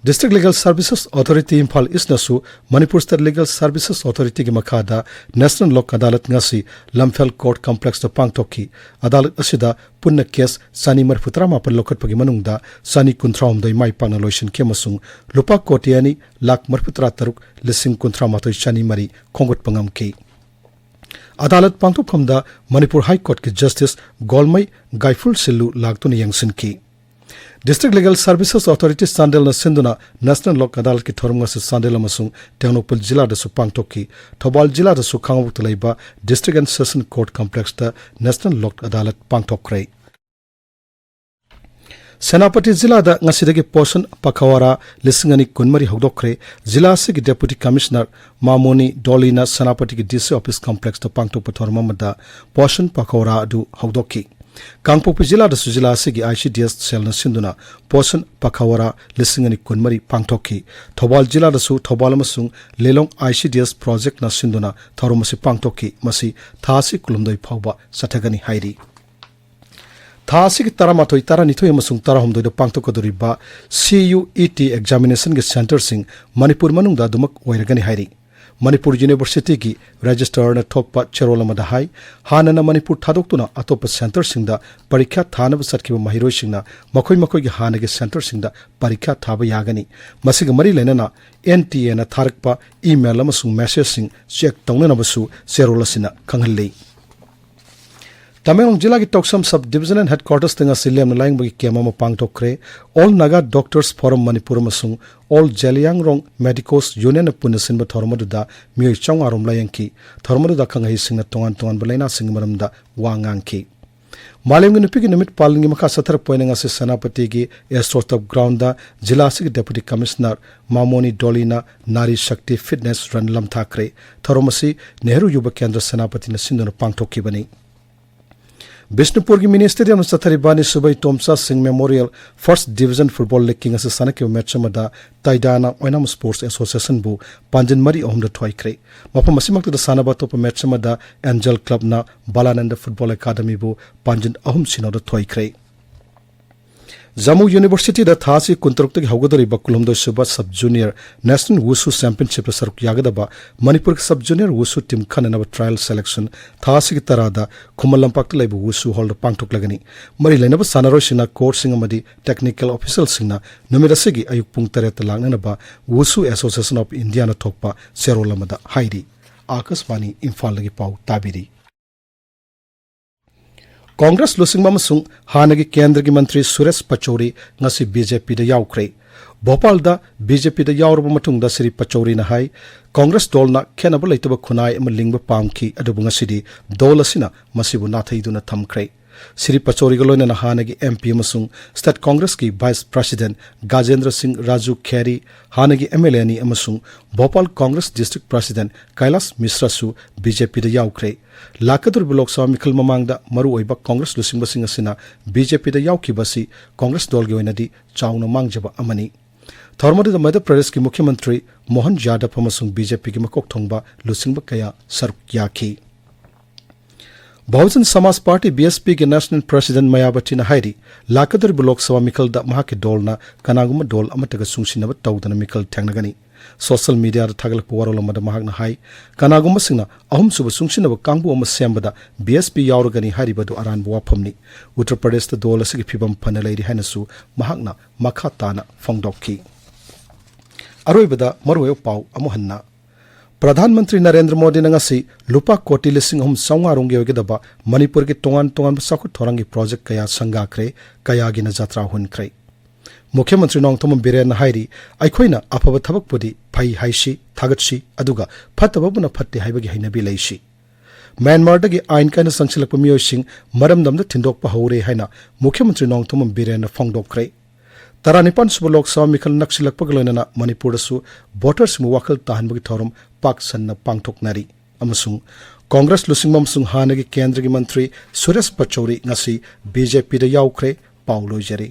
District Legal Services Authority Imphal ꯏꯁꯅꯁꯨ Manipur State Legal Services Authorityꯒꯤ ꯃꯈꯥꯗ National Lok Adalat ꯉꯁꯤ ꯂꯝꯐꯦꯜ Court Complexꯇ ꯄꯥꯡꯊꯣꯛꯈꯤ꯫ ꯑꯗꯥꯂꯠ ꯑꯁꯤꯗ ꯄꯨꯟꯅ ꯀꯦꯁ ꯆꯅꯤ ꯃꯔꯤꯐꯨ ꯇꯔꯥꯃꯥꯄꯟ ꯂꯧꯈꯠꯄꯒꯤ ꯃꯅꯨꯡꯗ ꯆꯅꯤ ꯀꯨꯟꯊ꯭ꯔꯥ ꯍꯨꯝꯗꯣꯏ ꯃꯥꯏ ꯄꯥꯛꯅ ꯂꯣꯏꯁꯤꯟꯈꯤ ꯑꯃꯁꯨꯡ ꯂꯨꯄꯥ ꯀꯣꯇꯤ ꯑꯅꯤ ꯂꯥꯈ ꯃꯔꯤꯐꯨ ꯇꯔꯥ ꯇꯔꯨꯛ ꯂꯤꯁꯤꯡ ꯀꯨꯟꯊ꯭ꯔꯥ ꯃꯥꯊꯣꯏ ꯆꯅꯤ ꯃꯔꯤ ꯈꯣꯝꯒꯠꯄ ꯉꯝꯈꯤ꯫ ꯑꯗꯥꯂꯠ ꯄꯥꯡꯊꯣꯛꯐꯝꯗ ꯃꯅꯤꯄꯨꯔ ꯍꯥꯏ ꯀꯣꯔꯠꯀꯤ ꯖꯁꯇꯤꯁ ꯒꯣꯜꯃꯩ ꯒꯥꯏꯐꯨꯜ ꯁꯤꯜꯂꯨ ꯂꯥꯛꯇꯨꯅ ꯌꯦꯡꯁꯤꯟꯈꯤ꯫ District Legal Services Authority ꯆꯥꯟꯗꯦꯜꯅ ꯁꯤꯟꯗꯨꯅ National Lok Adalatꯀꯤ ꯊꯧꯔꯝ ꯑꯁꯤ ꯆꯥꯟꯗꯦꯜ ꯑꯃꯁꯨꯡ ꯇꯦꯡꯅꯧꯄꯜ ꯖꯤꯂꯥꯗꯁꯨ ꯄꯥꯡꯊꯣꯛꯈꯤ꯫ ꯊꯧꯕꯥꯜ ꯖꯤꯂꯥꯗꯁꯨ ꯈꯥꯉꯕꯣꯛꯇ ꯂꯩꯕ District and Session Court Complexꯇ National Lok Adalat ꯄꯥꯡꯊꯣꯛꯈ꯭ꯔꯦ꯫ Senapati ꯖꯤꯂꯥꯗ ꯉꯁꯤꯗꯒꯤ ꯄꯣꯁꯟ ꯄꯈꯋꯥꯔꯥ ꯂꯤꯁꯤꯡ ꯑꯅꯤ ꯀꯨꯟꯃꯔꯤ ꯍꯧꯗꯣꯛꯈ꯭ꯔꯦ꯫ ꯖꯤꯂꯥ ꯑꯁꯤꯒꯤ Deputy Commissioner ꯃꯥꯃꯣꯅꯤ ꯗꯣꯂꯤꯅ ꯁꯦꯅꯥꯄꯇꯤꯒꯤ D C Office Complexꯇ ꯄꯥꯡꯊꯣꯛꯄ ꯊꯧꯔꯝ ꯑꯃꯗ ꯄꯣꯁꯟ ꯄꯈꯋꯥꯔꯥ ꯑꯗꯨ ꯍꯧꯗꯣꯛꯈꯤ꯫ ꯀꯥꯡꯄꯣꯛꯄꯤ ꯖꯤꯂꯥꯗꯁꯨ ꯖꯤꯂꯥ ꯑꯁꯤꯒꯤ I C D S cellꯅ ꯁꯤꯟꯗꯨꯅ ꯄꯣꯁꯟ ꯄꯈꯋꯥꯔꯥ ꯂꯤꯁꯤꯡ ꯑꯅꯤ ꯀꯨꯟꯃꯔꯤ ꯄꯥꯡꯊꯣꯛꯈꯤ꯫ ꯊꯧꯕꯥꯜ ꯖꯤꯂꯥꯗꯁꯨ ꯊꯧꯕꯥꯜ ꯑꯃꯁꯨꯡ ꯂꯤꯂꯣꯡ I C D S Projectꯅ ꯁꯤꯟꯗꯨꯅ ꯊꯧꯔꯝ ꯑꯁꯤ ꯄꯥꯡꯊꯣꯛꯈꯤ꯫ ꯃꯁꯤ ꯊꯥ ꯑꯁꯤ ꯀꯨꯟꯍꯨꯝꯗꯣꯏ ꯐꯥꯎꯕ ꯆꯠꯊꯒꯅꯤ ꯍꯥꯏꯔꯤ꯫ ꯊꯥ ꯑꯁꯤꯒꯤ ꯇꯔꯥꯃꯥꯊꯣꯏ, ꯇꯔꯥꯅꯤꯊꯣꯏ ꯑꯃꯁꯨꯡ ꯇꯔꯥꯍꯨꯝꯗꯣꯏꯗ ꯄꯥꯡꯊꯣꯛꯀꯗꯧꯔꯤꯕ C U E T examinationꯒꯤ centreꯁꯤꯡ Manipur ꯃꯅꯨꯡꯗ ꯑꯗꯨꯃꯛ ꯑꯣꯏꯔꯒꯅꯤ ꯍꯥꯏꯔꯤ꯫ ꯃꯅꯤꯄꯨꯔ Universityꯒꯤ Registrarꯅ ꯊꯣꯛꯄ ꯆꯦꯔꯣꯜ ꯑꯃꯗ ꯍꯥꯏ, ꯍꯥꯟꯅꯅ ꯃꯅꯤꯄꯨꯔ ꯊꯥꯗꯣꯛꯇꯨꯅ ꯑꯇꯣꯞꯄ centreꯁꯤꯡꯗ ꯄꯔꯤꯈ꯭ꯌꯥ ꯊꯥꯅꯕ ꯆꯠꯈꯤꯕ ꯃꯍꯩꯔꯣꯏꯁꯤꯡꯅ ꯃꯈꯣꯏ ꯃꯈꯣꯏꯒꯤ ꯍꯥꯟꯅꯒꯤ centreꯁꯤꯡꯗ ꯄꯔꯤꯈ꯭ꯌꯥ ꯊꯥꯕ ꯌꯥꯒꯅꯤ꯫ ꯃꯁꯤꯒ ꯃꯔꯤ ꯂꯩꯅꯅ N T Aꯅ ꯊꯥꯔꯛꯄ email ꯑꯃꯁꯨꯡ messageꯁꯤꯡ check ꯇꯧꯅꯅꯕꯁꯨ ꯆꯦꯔꯣꯜ ꯑꯁꯤꯅ ꯈꯪꯍꯜꯂꯤ꯫ ꯇꯃꯦꯡꯂꯣꯡ ꯖꯤꯂꯥꯒꯤ ꯇꯧꯁꯝ Sub Divisional Headquartersꯇ ꯉꯁꯤ ꯂꯦꯝꯅ ꯂꯥꯌꯦꯡꯕꯒꯤ camp ꯑꯃ ꯄꯥꯡꯊꯣꯛꯈ꯭ꯔꯦ꯫ All Naga Doctors Forum Manipur ꯑꯃꯁꯨꯡ All Zeliangrong Medicos Unionꯅ ꯄꯨꯟꯅ ꯁꯤꯟꯕ ꯊꯧꯔꯝ ꯑꯗꯨꯗ ꯃꯤꯑꯣꯏ ꯆꯥꯝꯃꯉꯥ ꯔꯣꯝ ꯂꯥꯌꯦꯡꯈꯤ꯫ ꯊꯧꯔꯝ ꯑꯗꯨꯗ ꯑꯈꯪ ꯑꯍꯩꯁꯤꯡꯅ ꯇꯣꯉꯥꯟ ꯇꯣꯉꯥꯟꯕ ꯂꯥꯏꯅꯥꯁꯤꯡꯒꯤ ꯃꯔꯝꯗ ꯋꯥ ꯉꯥꯡꯈꯤ꯫ ꯃꯥꯂꯦꯝꯒꯤ ꯅꯨꯄꯤꯒꯤ ꯅꯨꯃꯤꯠ ꯄꯥꯂꯟꯒꯤ ꯃꯈꯥ ꯆꯠꯊꯔꯛꯄ ꯑꯣꯏꯅ ꯉꯁꯤ ꯁꯦꯅꯥꯄꯇꯤꯒꯤ Astro Turf Groundꯗ ꯖꯤꯂꯥ ꯑꯁꯤꯒꯤ Deputy Commissioner ꯃꯥꯃꯣꯅꯤ ꯗꯣꯂꯤꯅ Nari Shakti Fitness Run ꯂꯝꯊꯥꯈ꯭ꯔꯦ꯫ ꯊꯧꯔꯝ ꯑꯁꯤ ꯅꯦꯍꯔꯨ ꯌꯨꯕ ꯀꯦꯟꯗ꯭ꯔ ꯁꯦꯅꯥꯄꯇꯤꯅ ꯁꯤꯟꯗꯨꯅ ꯄꯥꯡꯊꯣꯛꯈꯤꯕꯅꯤ꯫ ꯕꯤꯁꯅꯨꯄꯨꯔꯒꯤ ꯃꯤꯅꯤ ꯁ꯭ꯇꯦꯗꯤꯌꯝꯗ ꯆꯠꯊꯔꯤꯕ ꯑꯅꯤꯁꯨꯕ ꯏꯇꯣꯝꯆꯥ ꯁꯤꯡ ꯃꯦꯃꯣꯔꯤꯌꯦꯜ ꯐꯥꯔꯁ ꯗꯤꯕꯤꯖꯟ ꯐꯨꯠꯕꯣꯜ ꯂꯤꯒꯀꯤ ꯉꯁꯤ ꯁꯥꯟꯅꯈꯤꯕ ꯃꯦꯠꯆ ꯑꯃꯗ ꯇꯥꯏꯗꯥꯅ ꯑꯣꯏꯅꯥꯝ ꯁ꯭ꯄꯣꯔꯠꯁ ꯑꯦꯁꯣꯁꯤꯌꯦꯁꯟꯕꯨ ꯄꯥꯟꯖꯤꯟ ꯃꯔꯤ ꯑꯍꯨꯝꯗ ꯊꯣꯏꯈ꯭ꯔꯦ꯫ ꯃꯐꯝ ꯑꯁꯤꯃꯛꯇꯗ ꯁꯥꯟꯅꯕ ꯑꯇꯣꯞꯄ ꯃꯦꯠꯆ ꯑꯃꯗ ꯑꯦꯟꯖꯦꯜ ꯀ꯭ꯂꯕꯅ ꯕꯥꯂꯥꯅꯟꯗ ꯐꯨꯠꯕꯣꯜ ꯑꯦꯀꯥꯗꯃꯤꯕꯨ ꯄꯥꯟꯖꯤꯟ ꯑꯍꯨꯝ ꯁꯤꯅꯣꯗ ꯊꯣꯏꯈ꯭ꯔꯦ꯫ ꯖꯝꯃꯨ ꯌꯨꯅꯤꯚꯔꯁꯤꯇꯤꯗ ꯊꯥ ꯑꯁꯤ ꯀꯨꯟꯇꯔꯨꯛꯇꯒꯤ ꯍꯧꯒꯗꯧꯔꯤꯕ ꯀꯨꯟꯍꯨꯝꯗꯣꯏ ꯁꯨꯕ ꯁꯕ ꯖꯨꯅꯤꯌꯔ ꯅꯦꯁꯅꯦꯜ ꯋꯨꯁꯨ ꯆꯦꯝꯄꯤꯌꯟꯁꯤꯞꯇ ꯁꯔꯨꯛ ꯌꯥꯒꯗꯕ ꯃꯅꯤꯄꯨꯔꯒꯤ ꯁꯕ ꯖꯨꯅꯤꯌꯔ ꯋꯨꯁꯨ ꯇꯤꯝ ꯈꯟꯅꯅꯕ ꯇ꯭ꯔꯥꯌꯦꯜ ꯁꯦꯂꯦꯛꯁꯟ ꯊꯥ ꯑꯁꯤꯒꯤ ꯇꯔꯥꯗ ꯈꯨꯃꯟ ꯂꯝꯄꯥꯛꯇ ꯂꯩꯕ ꯋꯨꯁꯨ ꯍꯣꯜꯗ ꯄꯥꯡꯊꯣꯛꯂꯒꯅꯤ꯫ ꯃꯔꯤ ꯂꯩꯅꯕ ꯁꯥꯟꯅꯔꯣꯏꯁꯤꯡꯅ ꯀꯣꯆꯁꯤꯡ ꯑꯃꯗꯤ ꯇꯦꯛꯅꯤꯀꯦꯜ ꯑꯣꯐꯤꯁꯤꯌꯦꯜꯁꯤꯡꯅ ꯅꯨꯃꯤꯠ ꯑꯁꯤꯒꯤ ꯑꯌꯨꯛ ꯄꯨꯡ ꯇꯔꯦꯠꯇ ꯂꯥꯛꯅꯅꯕ ꯋꯨꯁꯨ ꯑꯦꯁꯣꯁꯤꯌꯦꯁꯟ ꯑꯣꯐ ꯏꯟꯗꯤꯌꯥꯅ ꯊꯣꯛꯄ ꯆꯦꯔꯣꯜ ꯑꯃꯗ ꯍꯥꯏꯔꯤ꯫ ꯑꯥꯀꯥꯁꯕꯥꯅꯤ ꯏꯝꯐꯥꯜꯗꯒꯤ ꯄꯥꯎ ꯇꯥꯕꯤꯔꯤ꯫ ꯀꯣꯡꯒ꯭ꯔꯦꯁ ꯂꯨꯆꯤꯡꯕ ꯑꯃꯁꯨꯡ ꯍꯥꯟꯅꯒꯤ ꯀꯦꯟꯗ꯭ꯔꯒꯤ ꯃꯟꯇ꯭ꯔꯤ ꯁꯨꯔꯦꯁ ꯄꯆꯧꯔꯤ ꯉꯁꯤ ꯕꯤ ꯖꯦ ꯄꯤꯗ ꯌꯥꯎꯈ꯭ꯔꯦ꯫ ꯚꯣꯄꯥꯜꯗ ꯕꯤ ꯖꯦ ꯄꯤꯗ ꯌꯥꯎꯔꯕ ꯃꯇꯨꯡꯗ ꯁ꯭ꯔꯤ ꯄꯆꯧꯔꯤꯅ ꯍꯥꯏ, ꯀꯣꯡꯒ꯭ꯔꯦꯁ ꯗꯣꯜꯅ ꯈꯦꯠꯅꯕ ꯂꯩꯇꯕ ꯈꯨꯟꯅꯥꯏ ꯑꯃ ꯂꯤꯡꯕ ꯄꯥꯝꯈꯤ, ꯑꯗꯨꯕꯨ ꯉꯁꯤꯗꯤ ꯗꯣꯜ ꯑꯁꯤꯅ ꯃꯁꯤꯕꯨ ꯅꯥꯊꯩꯗꯨꯅ ꯊꯝꯈ꯭ꯔꯦ꯫ ꯁ꯭ꯔꯤ ꯄꯆꯧꯔꯤꯒ ꯂꯣꯏꯅꯅ ꯍꯥꯟꯅꯒꯤ ꯑꯦꯝ ꯄꯤ ꯑꯃꯁꯨꯡ ꯁ꯭ꯇꯦꯠ ꯀꯣꯡꯒ꯭ꯔꯦꯁꯀꯤ ꯚꯥꯏꯁ ꯄ꯭ꯔꯦꯁꯤꯗꯦꯟꯠ ꯒꯥꯖꯦꯟꯗ꯭ꯔ ꯁꯤꯡ ꯔꯥꯖꯨ ꯈꯦꯔꯤ, ꯍꯥꯟꯅꯒꯤ ꯑꯦꯝ ꯑꯦꯜ ꯑꯦ ꯑꯅꯤ ꯑꯃꯁꯨꯡ ꯚꯣꯄꯥꯜ ꯀꯣꯡꯒ꯭ꯔꯦꯁ ꯗꯤꯁꯇ꯭ꯔꯤꯛ ꯄ꯭ꯔꯦꯁꯤꯗꯦꯟꯠ ꯀꯩꯂꯥꯁ ꯃꯤꯁ꯭ꯔꯥꯁꯨ ꯕꯤ ꯖꯦ ꯄꯤꯗ ꯌꯥꯎꯈ꯭ꯔꯦ꯫ ꯂꯥꯛꯀꯗꯧꯔꯤꯕ ꯂꯣꯛ ꯁꯚꯥ ꯃꯤꯈꯜ ꯃꯃꯥꯡꯗ ꯃꯔꯨꯑꯣꯏꯕ ꯀꯣꯡꯒ꯭ꯔꯦꯁ ꯂꯨꯆꯤꯡꯕꯁꯤꯡ ꯑꯁꯤꯅ ꯕꯤ ꯖꯦ ꯄꯤꯗ ꯌꯥꯎꯈꯤꯕ ꯑꯁꯤ ꯀꯣꯡꯒ꯭ꯔꯦꯁ ꯗꯣꯜꯒꯤ ꯑꯣꯏꯅꯗꯤ ꯆꯥꯎꯅ ꯃꯥꯡꯖꯕ ꯑꯃꯅꯤ꯫ ꯊꯧꯔꯝ ꯑꯗꯨꯗ ꯃꯙ꯭ꯌ ꯄ꯭ꯔꯗꯦꯁꯀꯤ ꯃꯨꯈ꯭ꯌ ꯃꯟꯇ꯭ꯔꯤ ꯃꯣꯍꯟ ꯌꯥꯗꯕ ꯑꯃꯁꯨꯡ ꯕꯤ ꯖꯦ ꯄꯤꯒꯤ ꯃꯀꯣꯛ ꯊꯣꯡꯕ ꯂꯨꯆꯤꯡꯕ ꯀꯌꯥ ꯁꯔꯨꯛ ꯌꯥꯈꯤ꯫ ꯕꯍꯨꯖꯟ ꯁꯃꯥꯖ ꯄꯥꯔꯇꯤ, ꯕꯤ ꯑꯦꯁ ꯄꯤꯒꯤ ꯅꯦꯁꯅꯦꯜ ꯄ꯭ꯔꯦꯁꯤꯗꯦꯟꯠ ꯃꯌꯥꯕꯇꯤꯅ ꯍꯥꯏꯔꯤ, ꯂꯥꯛꯀꯗꯧꯔꯤꯕ ꯂꯣꯛ ꯁꯚꯥ ꯃꯤꯈꯜꯗ ꯃꯍꯥꯛꯀꯤ ꯗꯣꯜꯅ ꯀꯅꯥꯒꯨꯝꯕ ꯗꯣꯜ ꯑꯃꯠꯇꯒ ꯆꯨꯡꯁꯤꯟꯅꯕ ꯇꯧꯗꯅ ꯃꯤꯈꯜ ꯊꯦꯡꯅꯒꯅꯤ꯫ ꯁꯣꯁꯤꯌꯦꯜ ꯃꯤꯗꯤꯌꯥꯗ ꯊꯥꯒꯠꯂꯛꯄ ꯋꯥꯔꯣꯜ ꯑꯃꯗ ꯃꯍꯥꯛꯅ ꯍꯥꯏ, ꯀꯅꯥꯒꯨꯝꯕꯁꯤꯡꯅ ꯑꯍꯨꯝꯁꯨꯕ ꯆꯨꯡꯁꯤꯟꯅꯕ ꯀꯥꯡꯕꯨ ꯑꯃ ꯁꯦꯝꯕꯗ ꯕꯤ ꯑꯦꯁ ꯄꯤ ꯌꯥꯎꯔꯒꯅꯤ ꯍꯥꯏꯔꯤꯕ ꯑꯗꯨ ꯑꯔꯥꯟꯕ ꯋꯥꯐꯝꯅꯤ꯫ ꯎꯠꯇꯔ ꯄ꯭ꯔꯗꯦꯁꯇ ꯗꯣꯜ ꯑꯁꯤꯒꯤ ꯐꯤꯕꯝ ꯐꯅ ꯂꯩꯔꯤ ꯍꯥꯏꯅꯁꯨ ꯃꯍꯥꯛꯅ ꯃꯈꯥ ꯇꯥꯅ ꯐꯣꯡꯗꯣꯛꯈꯤ꯫ ꯑꯔꯣꯏꯕꯗ ꯃꯔꯨꯑꯣꯏꯕ ꯄꯥꯎ ꯑꯃꯨꯛ ꯍꯟꯅ꯫ ꯄ꯭ꯔꯙꯥꯟ ꯃꯟꯇ꯭ꯔꯤ ꯅꯔꯦꯟꯗ꯭ꯔ ꯃꯣꯗꯤꯅ ꯉꯁꯤ ꯂꯨꯄꯥ ꯀꯣꯇꯤ ꯂꯤꯁꯤꯡ ꯑꯍꯨꯝ ꯆꯥꯝꯃꯉꯥ ꯔꯣꯝꯒꯤ ꯑꯣꯏꯒꯗꯕ ꯃꯅꯤꯄꯨꯔꯒꯤ ꯇꯣꯉꯥꯟ ꯇꯣꯉꯥꯟꯕ ꯆꯥꯎꯈꯠ ꯊꯧꯔꯥꯡꯒꯤ ꯄ꯭ꯔꯣꯖꯦꯛ ꯀꯌꯥ ꯁꯪꯒꯥꯈ꯭ꯔꯦ, ꯀꯌꯥꯒꯤꯅ ꯖꯇ꯭ꯔꯥ ꯍꯨꯟꯈ꯭ꯔꯦ꯫ ꯃꯨꯈ꯭ꯌ ꯃꯟꯇ꯭ꯔꯤ ꯅꯣꯡꯊꯣꯝꯕꯝ ꯕꯤꯔꯦꯟꯅ ꯍꯥꯏꯔꯤ, ꯑꯩꯈꯣꯏꯅ ꯑꯐꯕ ꯊꯕꯛꯄꯨꯗꯤ ꯐꯩ ꯍꯥꯏꯁꯤ, ꯊꯥꯒꯠꯁꯤ, ꯑꯗꯨꯒ ꯐꯠꯇꯕꯕꯨꯅ ꯐꯠꯇꯦ ꯍꯥꯏꯕꯒꯤ ꯍꯩꯅꯕꯤ ꯂꯩꯁꯤ꯫ ꯃ꯭ꯌꯥꯟꯃꯥꯔꯗꯒꯤ ꯑꯥꯏꯟ ꯀꯥꯏꯅ ꯆꯪꯁꯤꯜꯂꯛꯄ ꯃꯤꯑꯣꯏꯁꯤꯡ ꯃꯔꯝꯗꯝꯗ ꯊꯤꯟꯗꯣꯛꯄ ꯍꯧꯔꯦ ꯍꯥꯏꯅ ꯃꯨꯈ꯭ꯌ ꯃꯟꯇ꯭ꯔꯤ ꯅꯣꯡꯊꯣꯝꯕꯝ ꯕꯤꯔꯦꯟꯅ ꯐꯣꯡꯗꯣꯛꯈ꯭ꯔꯦ꯫ ꯇꯔꯥꯅꯤꯄꯥꯟ ꯁꯨꯕ ꯂꯣꯛ ꯁꯚꯥ ꯃꯤꯈꯜ ꯅꯛꯁꯤꯜꯂꯛꯄꯒ ꯂꯣꯏꯅꯅ ꯃꯅꯤꯄꯨꯔꯗꯁꯨ ꯚꯣꯇꯔꯁꯤꯡꯕꯨ ꯋꯥꯈꯜ ꯇꯥꯍꯟꯕꯒꯤ ꯊꯧꯔꯝ ꯄꯥꯛ ꯁꯟꯅ ꯄꯥꯡꯊꯣꯛꯅꯔꯤ꯫ ꯑꯃꯁꯨꯡ ꯀꯣꯡꯒ꯭ꯔꯦꯁ ꯂꯨꯆꯤꯡꯕ ꯑꯃꯁꯨꯡ ꯍꯥꯟꯅꯒꯤ ꯀꯦꯟꯗ꯭ꯔꯒꯤ ꯃꯟꯇ꯭ꯔꯤ ꯁꯨꯔꯦꯁ ꯄꯆꯧꯔꯤ ꯉꯁꯤ ꯕꯤ ꯖꯦ ꯄꯤꯗ ꯌꯥꯎꯈ꯭ꯔꯦ꯫ ꯄꯥꯎ ꯂꯣꯏꯖꯔꯦ꯫